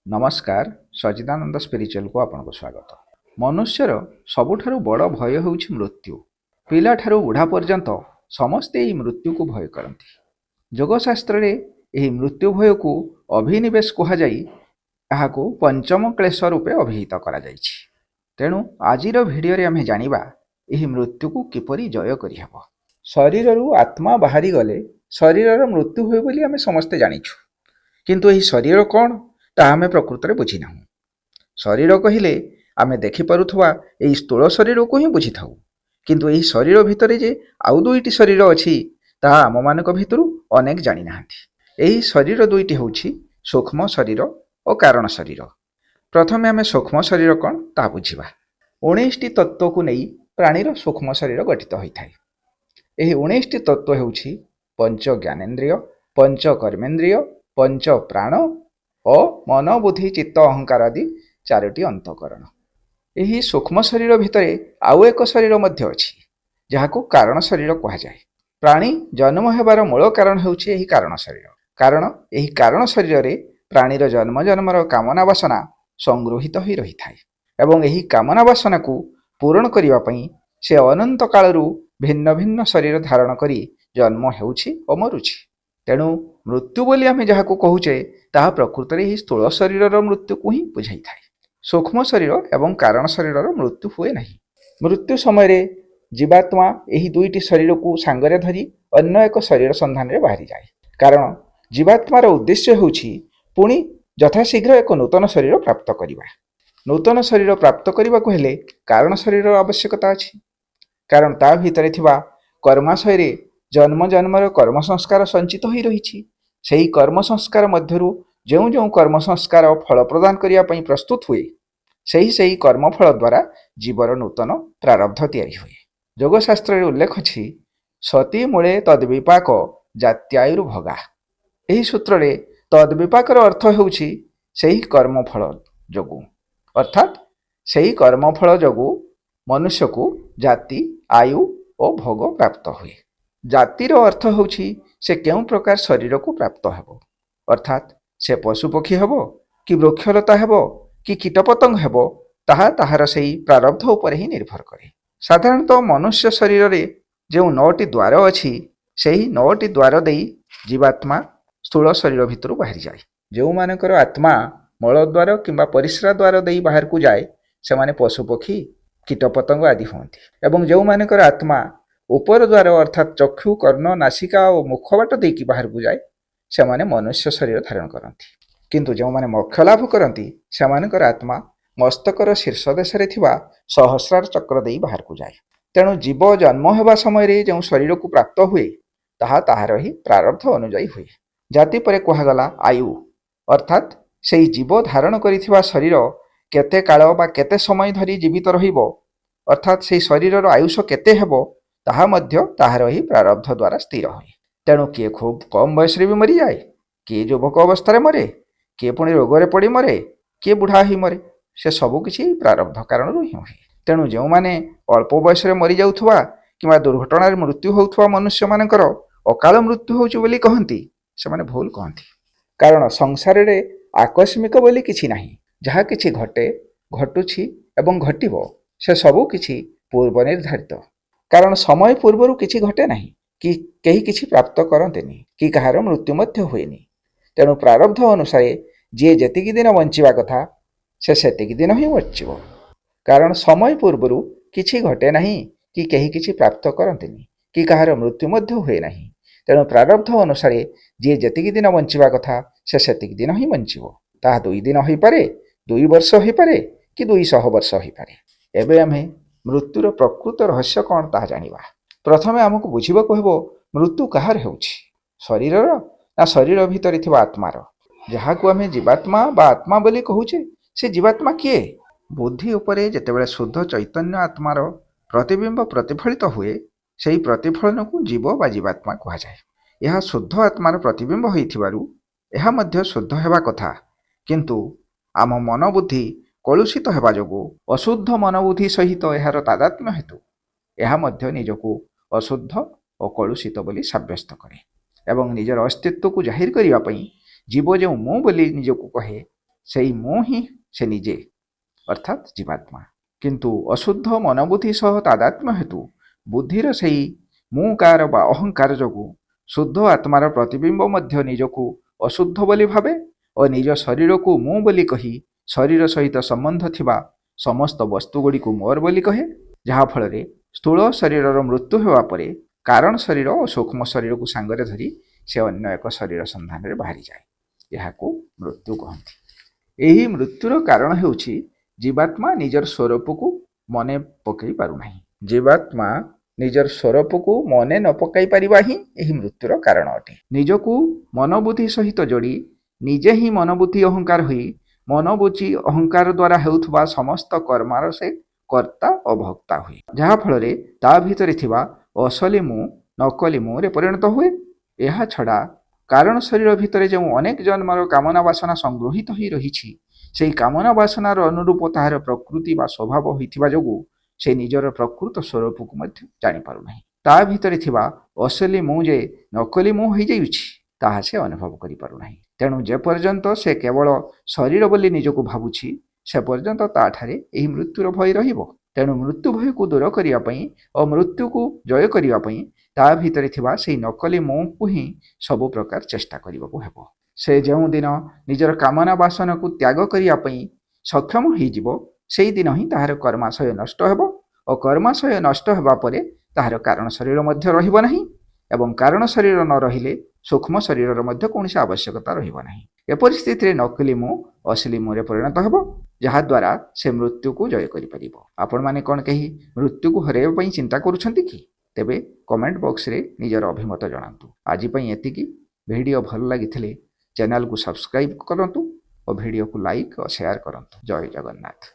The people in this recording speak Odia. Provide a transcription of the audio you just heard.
ନମସ୍କାର, ସଚିଦାନନ୍ଦ ସ୍ପିରିଚୁଆଲକୁ ଆପଣଙ୍କୁ ସ୍ୱାଗତ। ମନୁଷ୍ୟର ସବୁଠାରୁ ବଡ଼ ଭୟ ହେଉଛି ମୃତ୍ୟୁ। ପିଲାଠାରୁ ବୁଢ଼ା ପର୍ଯ୍ୟନ୍ତ ସମସ୍ତେ ଏହି ମୃତ୍ୟୁକୁ ଭୟ କରନ୍ତି। ଯୋଗଶାସ୍ତ୍ରରେ ଏହି ମୃତ୍ୟୁ ଭୟକୁ ଅଭିନିବେଶ କୁହାଯାଇ ଏହାକୁ ପଞ୍ଚମ କ୍ଲେଶ ରୂପେ ଅଭିହିତ କରାଯାଇଛି। ତେଣୁ ଆଜିର ଭିଡ଼ିଓରେ ଆମେ ଜାଣିବା, ଏହି ମୃତ୍ୟୁକୁ କିପରି ଜୟ କରିହେବ। ଶରୀରରୁ ଆତ୍ମା ବାହାରିଗଲେ ଶରୀରର ମୃତ୍ୟୁ ହୁଏ ବୋଲି ଆମେ ସମସ୍ତେ ଜାଣିଛୁ। କିନ୍ତୁ ଏହି ଶରୀର କ'ଣ, ତାହା ଆମେ ପ୍ରକୃତରେ ବୁଝିନାହୁଁ। ଶରୀର କହିଲେ ଆମେ ଦେଖିପାରୁଥିବା ଏହି ସ୍ଥୂଳ ଶରୀରକୁ ହିଁ ବୁଝିଥାଉ। କିନ୍ତୁ ଏହି ଶରୀର ଭିତରେ ଯେ ଆଉ ଦୁଇଟି ଶରୀର ଅଛି, ତାହା ଆମମାନଙ୍କ ଭିତରୁ ଅନେକ ଜାଣିନାହାନ୍ତି। ଏହି ଶରୀର ଦୁଇଟି ହେଉଛି ସୂକ୍ଷ୍ମ ଶରୀର ଓ କାରଣ ଶରୀର। ପ୍ରଥମେ ଆମେ ସୂକ୍ଷ୍ମ ଶରୀର କ'ଣ, ତାହା ବୁଝିବା। 19ଟି ତତ୍ତ୍ୱକୁ ନେଇ ପ୍ରାଣୀର ସୂକ୍ଷ୍ମ ଶରୀର ଗଠିତ ହୋଇଥାଏ। ଏହି 19ଟି ତତ୍ତ୍ୱ ହେଉଛି ପଞ୍ଚ ଜ୍ଞାନେନ୍ଦ୍ରିୟ, ପଞ୍ଚ କର୍ମେନ୍ଦ୍ରିୟ, ପଞ୍ଚ ପ୍ରାଣ ଓ ମନ, ବୁଦ୍ଧି, ଚିତ୍ତ, ଅହଙ୍କାର ଆଦି ଚାରୋଟି ଅନ୍ତଃକରଣ। ଏହି ସୂକ୍ଷ୍ମ ଶରୀର ଭିତରେ ଆଉ ଏକ ଶରୀର ମଧ୍ୟ ଅଛି, ଯାହାକୁ କାରଣ ଶରୀର କୁହାଯାଏ। ପ୍ରାଣୀ ଜନ୍ମ ହେବାର ମୂଳ କାରଣ ହେଉଛି ଏହି କାରଣ ଶରୀର। କାରଣ ଏହି କାରଣ ଶରୀରରେ ପ୍ରାଣୀର ଜନ୍ମ ଜନ୍ମର କାମନା ବାସନା ସଂଗୃହୀତ ହୋଇ ରହିଥାଏ ଏବଂ ଏହି କାମନା ବାସନାକୁ ପୂରଣ କରିବା ପାଇଁ ସେ ଅନନ୍ତ କାଳରୁ ଭିନ୍ନ ଭିନ୍ନ ଶରୀର ଧାରଣ କରି ଜନ୍ମ ହେଉଛି ଓ ମରୁଛି। ତେଣୁ ମୃତ୍ୟୁ ବୋଲି ଆମେ ଯାହାକୁ କହୁଛେ, ତାହା ପ୍ରକୃତରେ ଏହି ସ୍ଥୂଳ ଶରୀରର ମୃତ୍ୟୁକୁ ହିଁ ବୁଝାଇଥାଏ। ସୂକ୍ଷ୍ମ ଶରୀର ଏବଂ କାରଣ ଶରୀରର ମୃତ୍ୟୁ ହୁଏ ନାହିଁ। ମୃତ୍ୟୁ ସମୟରେ ଜୀବାତ୍ମା ଏହି ଦୁଇଟି ଶରୀରକୁ ସାଙ୍ଗରେ ଧରି ଅନ୍ୟ ଏକ ଶରୀର ସନ୍ଧାନରେ ବାହାରିଯାଏ। କାରଣ ଜୀବାତ୍ମାର ଉଦ୍ଦେଶ୍ୟ ହେଉଛି ପୁଣି ଯଥାଶୀଘ୍ର ଏକ ନୂତନ ଶରୀର ପ୍ରାପ୍ତ କରିବା। ନୂତନ ଶରୀର ପ୍ରାପ୍ତ କରିବାକୁ ହେଲେ କାରଣ ଶରୀରର ଆବଶ୍ୟକତା ଅଛି। କାରଣ ତା ଭିତରେ ଥିବା କର୍ମାଶୟରେ ଜନ୍ମ ଜନ୍ମର କର୍ମ ସଂସ୍କାର ସଞ୍ଚିତ ହୋଇ ରହିଛି। ସେହି କର୍ମ ସଂସ୍କାର ମଧ୍ୟରୁ ଯେଉଁ ଯେଉଁ କର୍ମ ସଂସ୍କାର ଫଳ ପ୍ରଦାନ କରିବା ପାଇଁ ପ୍ରସ୍ତୁତ ହୁଏ, ସେହି ସେହି କର୍ମଫଳ ଦ୍ୱାରା ଜୀବର ନୂତନ ପ୍ରାରବ୍ଧ ତିଆରି ହୁଏ। ଯୋଗଶାସ୍ତ୍ରରେ ଉଲ୍ଲେଖ ଅଛି, ସତୀ ମୂଳେ ତଦ୍ବିପାକ ଜାତ୍ୟାୟୁରୁ ଭଗା। ଏହି ସୂତ୍ରରେ ତଦ୍ବିପାକର ଅର୍ଥ ହେଉଛି ସେହି କର୍ମଫଳ ଯୋଗୁଁ, ଅର୍ଥାତ୍ ସେହି କର୍ମଫଳ ଯୋଗୁଁ ମନୁଷ୍ୟକୁ ଜାତି, ଆୟୁ ଓ ଭୋଗ ପ୍ରାପ୍ତ ହୁଏ। ଜାତିର ଅର୍ଥ ହେଉଛି ସେ କେଉଁ ପ୍ରକାର ଶରୀରକୁ ପ୍ରାପ୍ତ ହେବ, ଅର୍ଥାତ୍ ସେ ପଶୁପକ୍ଷୀ ହେବ କି ବୃକ୍ଷଲତା ହେବ କି କୀଟପତଙ୍ଗ ହେବ, ତାହା ତାହାର ସେହି ପ୍ରାରବ୍ଧ ଉପରେ ହିଁ ନିର୍ଭର କରେ। ସାଧାରଣତଃ ମନୁଷ୍ୟ ଶରୀରରେ ଯେଉଁ ନଅଟି ଦ୍ୱାର ଅଛି, ସେହି ନଅଟି ଦ୍ୱାର ଦେଇ ଜୀବାତ୍ମା ସ୍ଥୂଳ ଶରୀର ଭିତରୁ ବାହାରିଯାଏ। ଯେଉଁମାନଙ୍କର ଆତ୍ମା ମଳଦ୍ୱାର କିମ୍ବା ପରିସ୍ରା ଦ୍ୱାର ଦେଇ ବାହାରକୁ ଯାଏ, ସେମାନେ ପଶୁପକ୍ଷୀ, କୀଟପତଙ୍ଗ ଆଦି ହୁଅନ୍ତି ଏବଂ ଯେଉଁମାନଙ୍କର ଆତ୍ମା ଉପର ଦ୍ୱାର, ଅର୍ଥାତ୍ ଚକ୍ଷୁ, କର୍ଣ୍ଣ, ନାସିକା ଓ ମୁଖ ବାଟ ଦେଇକି ବାହାରକୁ ଯାଏ, ସେମାନେ ମନୁଷ୍ୟ ଶରୀର ଧାରଣ କରନ୍ତି। କିନ୍ତୁ ଯେଉଁମାନେ ମୋକ୍ଷ ଲାଭ କରନ୍ତି, ସେମାନଙ୍କର ଆତ୍ମା ମସ୍ତକର ଶୀର୍ଷ ଦେଶରେ ଥିବା ସହସ୍ରାର ଚକ୍ର ଦେଇ ବାହାରକୁ ଯାଏ। ତେଣୁ ଜୀବ ଜନ୍ମ ହେବା ସମୟରେ ଯେଉଁ ଶରୀରକୁ ପ୍ରାପ୍ତ ହୁଏ, ତାହା ତାହାର ହିଁ ପ୍ରାରବ୍ଧ ଅନୁଯାୟୀ ହୁଏ। ଜାତି ପରେ କୁହାଗଲା ଆୟୁ, ଅର୍ଥାତ୍ ସେହି ଜୀବ ଧାରଣ କରିଥିବା ଶରୀର କେତେ କାଳ ବା କେତେ ସମୟ ଧରି ଜୀବିତ ରହିବ, ଅର୍ଥାତ୍ ସେହି ଶରୀରର ଆୟୁଷ କେତେ ହେବ, ତାହା ମଧ୍ୟ ତାହାର ହିଁ ପ୍ରାରବ୍ଧ ଦ୍ୱାରା ସ୍ଥିର ହୁଏ। ତେଣୁ କିଏ ଖୁବ୍ କମ୍ ବୟସରେ ବି ମରିଯାଏ, କିଏ ଯୁବକ ଅବସ୍ଥାରେ ମରେ, କିଏ ପୁଣି ରୋଗରେ ପଡ଼ି ମରେ, କିଏ ବୁଢ଼ା ହୋଇ ମରେ, ସେ ସବୁ କିଛି ପ୍ରାରବ୍ଧ କାରଣରୁ ହିଁ ହୁଏ। ତେଣୁ ଯେଉଁମାନେ ଅଳ୍ପ ବୟସରେ ମରିଯାଉଥିବା କିମ୍ବା ଦୁର୍ଘଟଣାରେ ମୃତ୍ୟୁ ହେଉଥିବା ମନୁଷ୍ୟମାନଙ୍କର ଅକାଳ ମୃତ୍ୟୁ ହେଉଛି ବୋଲି କହନ୍ତି, ସେମାନେ ଭୁଲ କହନ୍ତି। କାରଣ ସଂସାରରେ ଆକସ୍ମିକ ବୋଲି କିଛି ନାହିଁ। ଯାହା କିଛି ଘଟେ, ଘଟୁଛି ଏବଂ ଘଟିବ, ସେ ସବୁ କିଛି ପୂର୍ବ ନିର୍ଦ୍ଧାରିତ। କାରଣ ସମୟ ପୂର୍ବରୁ କିଛି ଘଟେ ନାହିଁ କି କେହି କିଛି ପ୍ରାପ୍ତ କରନ୍ତିନି କି କାହାର ମୃତ୍ୟୁ ମଧ୍ୟ ହୁଏନି। ତେଣୁ ପ୍ରାରବ୍ଧ ଅନୁସାରେ ଯିଏ ଯେତିକି ଦିନ ବଞ୍ଚିବା କଥା, ସେ ସେତିକି ଦିନ ହିଁ ବଞ୍ଚିବ। କାରଣ ସମୟ ପୂର୍ବରୁ କିଛି ଘଟେ ନାହିଁ କି କେହି କିଛି ପ୍ରାପ୍ତ କରନ୍ତିନି କି କାହାର ମୃତ୍ୟୁ ମଧ୍ୟ ହୁଏ ନାହିଁ। ତେଣୁ ପ୍ରାରବ୍ଧ ଅନୁସାରେ ଯିଏ ଯେତିକି ଦିନ ବଞ୍ଚିବା କଥା, ସେ ସେତିକି ଦିନ ହିଁ ବଞ୍ଚିବ। ତାହା 2 ଦିନ ହୋଇପାରେ, 2 ବର୍ଷ ହୋଇପାରେ କି 200 ବର୍ଷ ହୋଇପାରେ। ଏବେ ଆମେ ମୃତ୍ୟୁର ପ୍ରକୃତ ରହସ୍ୟ କ'ଣ, ତାହା ଜାଣିବା। ପ୍ରଥମେ ଆମକୁ ବୁଝିବାକୁ ହେବ, ମୃତ୍ୟୁ କାହାର ହେଉଛି, ଶରୀରର ନା ଶରୀର ଭିତରେ ଥିବା ଆତ୍ମାର? ଯାହାକୁ ଆମେ ଜୀବାତ୍ମା ବା ଆତ୍ମା ବୋଲି କହୁଛେ, ସେ ଜୀବାତ୍ମା କିଏ? ବୁଦ୍ଧି ଉପରେ ଯେତେବେଳେ ଶୁଦ୍ଧ ଚୈତନ୍ୟ ଆତ୍ମାର ପ୍ରତିବିମ୍ବ ପ୍ରତିଫଳିତ ହୁଏ, ସେହି ପ୍ରତିଫଳନକୁ ଜୀବ ବା ଜୀବାତ୍ମା କୁହାଯାଏ। ଏହା ଶୁଦ୍ଧ ଆତ୍ମାର ପ୍ରତିବିମ୍ବ ହୋଇଥିବାରୁ ଏହା ମଧ୍ୟ ଶୁଦ୍ଧ ହେବା କଥା। କିନ୍ତୁ ଆମ ମନ ବୁଦ୍ଧି କଳୁଷିତ ହେବା ଯୋଗୁଁ ଅଶୁଦ୍ଧ ମନୋବୁଦ୍ଧି ସହିତ ଏହାର ତାଦାତ୍ମ୍ୟ ହେତୁ ଏହା ମଧ୍ୟ ନିଜକୁ ଅଶୁଦ୍ଧ ଓ କଳୁଷିତ ବୋଲି ସାବ୍ୟସ୍ତ କରେ ଏବଂ ନିଜର ଅସ୍ତିତ୍ୱକୁ ଜାହିର କରିବା ପାଇଁ ଜୀବ ଯେଉଁ ମୁଁ ବୋଲି ନିଜକୁ କହେ, ସେଇ ମୁଁ ହିଁ ସେ ନିଜେ, ଅର୍ଥାତ୍ ଜୀବାତ୍ମା। କିନ୍ତୁ ଅଶୁଦ୍ଧ ମନୋବୁଦ୍ଧି ସହ ତାଦାତ୍ମ୍ୟ ହେତୁ ବୁଦ୍ଧିର ସେଇ ମୁଁକାର ବା ଅହଙ୍କାର ଯୋଗୁଁ ଶୁଦ୍ଧ ଆତ୍ମାର ପ୍ରତିବିମ୍ବ ମଧ୍ୟ ନିଜକୁ ଅଶୁଦ୍ଧ ବୋଲି ଭାବେ ଓ ନିଜ ଶରୀରକୁ ମୁଁ ବୋଲି କହି ଶରୀର ସହିତ ସମ୍ବନ୍ଧ ଥିବା ସମସ୍ତ ବସ୍ତୁଗୁଡ଼ିକୁ ମୋର ବୋଲି କହେ, ଯାହାଫଳରେ ସ୍ଥୂଳ ଶରୀରର ମୃତ୍ୟୁ ହେବା ପରେ କାରଣ ଶରୀର ଓ ସୂକ୍ଷ୍ମ ଶରୀରକୁ ସାଙ୍ଗରେ ଧରି ସେ ଅନ୍ୟ ଏକ ଶରୀର ସନ୍ଧାନରେ ବାହାରିଯାଏ। ଏହାକୁ ମୃତ୍ୟୁ କହନ୍ତି। ଏହି ମୃତ୍ୟୁର କାରଣ ହେଉଛି ଜୀବାତ୍ମା ନିଜର ସ୍ୱରୂପକୁ ମନେ ପକାଇ ପାରୁନାହିଁ। ଜୀବାତ୍ମା ନିଜର ସ୍ୱରୂପକୁ ମନେ ନ ପକାଇ ପାରିବା ହିଁ ଏହି ମୃତ୍ୟୁର କାରଣ ଅଟେ। ନିଜକୁ ମନୋବୁଦ୍ଧି ସହିତ ଯୋଡ଼ି ନିଜେ ହିଁ ମନୋବୁଦ୍ଧି ଅହଙ୍କାର ହୋଇ ମନୋବୁଦ୍ଧି ଅହଙ୍କାର ଦ୍ୱାରା ହେଉଥିବା ସମସ୍ତ କର୍ମର ସେ କର୍ତ୍ତା ଓ ଭୋକ୍ତା ହୁଏ, ଯାହାଫଳରେ ତା ଭିତରେ ଥିବା ଅସଲି ମୁଁ ନକଲି ମୁଁରେ ପରିଣତ ହୁଏ। ଏହା ଛଡ଼ା କାରଣ ଶରୀର ଭିତରେ ଯେଉଁ ଅନେକ ଜନ୍ମର କାମନା ବାସନା ସଂଗୃହୀତ ହୋଇ ରହିଛି, ସେହି କାମନା ବାସନାର ଅନୁରୂପ ତାହାର ପ୍ରକୃତି ବା ସ୍ୱଭାବ ହୋଇଥିବା ଯୋଗୁଁ ସେ ନିଜର ପ୍ରକୃତ ସ୍ୱରୂପକୁ ମଧ୍ୟ ଜାଣିପାରୁନାହିଁ। ତା ଭିତରେ ଥିବା ଅସଲି ମୁଁ ଯେ ନକଲି ମୁଁ ହୋଇଯାଉଛି, ତାହା ସେ ଅନୁଭବ କରିପାରୁନାହିଁ। ତେଣୁ ଯେପର୍ଯ୍ୟନ୍ତ ସେ କେବଳ ଶରୀର ବୋଲି ନିଜକୁ ଭାବୁଛି, ସେ ପର୍ଯ୍ୟନ୍ତ ତାଠାରେ ଏହି ମୃତ୍ୟୁର ଭୟ ରହିବ। ତେଣୁ ମୃତ୍ୟୁ ଭୟକୁ ଦୂର କରିବା ପାଇଁ ଓ ମୃତ୍ୟୁକୁ ଜୟ କରିବା ପାଇଁ ତା ଭିତରେ ଥିବା ସେଇ ନକଲି ମୁଁକୁ ହିଁ ସବୁ ପ୍ରକାର ଚେଷ୍ଟା କରିବାକୁ ହେବ। ସେ ଯେଉଁଦିନ ନିଜର କାମନା ବାସନାକୁ ତ୍ୟାଗ କରିବା ପାଇଁ ସକ୍ଷମ ହୋଇଯିବ, ସେଇଦିନ ହିଁ ତାହାର କର୍ମାଶୟ ନଷ୍ଟ ହେବ ଓ କର୍ମାଶୟ ନଷ୍ଟ ହେବା ପରେ ତାହାର କାରଣ ଶରୀର ମଧ୍ୟ ରହିବ ନାହିଁ ଏବଂ କାରଣ ଶରୀର ନ ରହିଲେ ସୂକ୍ଷ୍ମ ଶରୀରର ମଧ୍ୟ କୌଣସି ଆବଶ୍ୟକତା ରହିବ ନାହିଁ। ଏପରି ସ୍ଥିତିରେ ନକଲି ମୁଁ ଅସଲି ମୁଁରେ ପରିଣତ ହେବ, ଯାହାଦ୍ୱାରା ସେ ମୃତ୍ୟୁକୁ ଜୟ କରିପାରିବ। ଆପଣମାନେ କ'ଣ କେହି ମୃତ୍ୟୁକୁ ହରାଇବା ପାଇଁ ଚିନ୍ତା କରୁଛନ୍ତି କି? ତେବେ କମେଣ୍ଟ ବକ୍ସରେ ନିଜର ଅଭିମତ ଜଣାନ୍ତୁ। ଆଜି ପାଇଁ ଏତିକି। ଭିଡ଼ିଓ ଭଲ ଲାଗିଥିଲେ ଚ୍ୟାନେଲକୁ ସବସ୍କ୍ରାଇବ୍ କରନ୍ତୁ ଓ ଭିଡ଼ିଓକୁ ଲାଇକ୍ ଓ ସେୟାର କରନ୍ତୁ। ଜୟ ଜଗନ୍ନାଥ।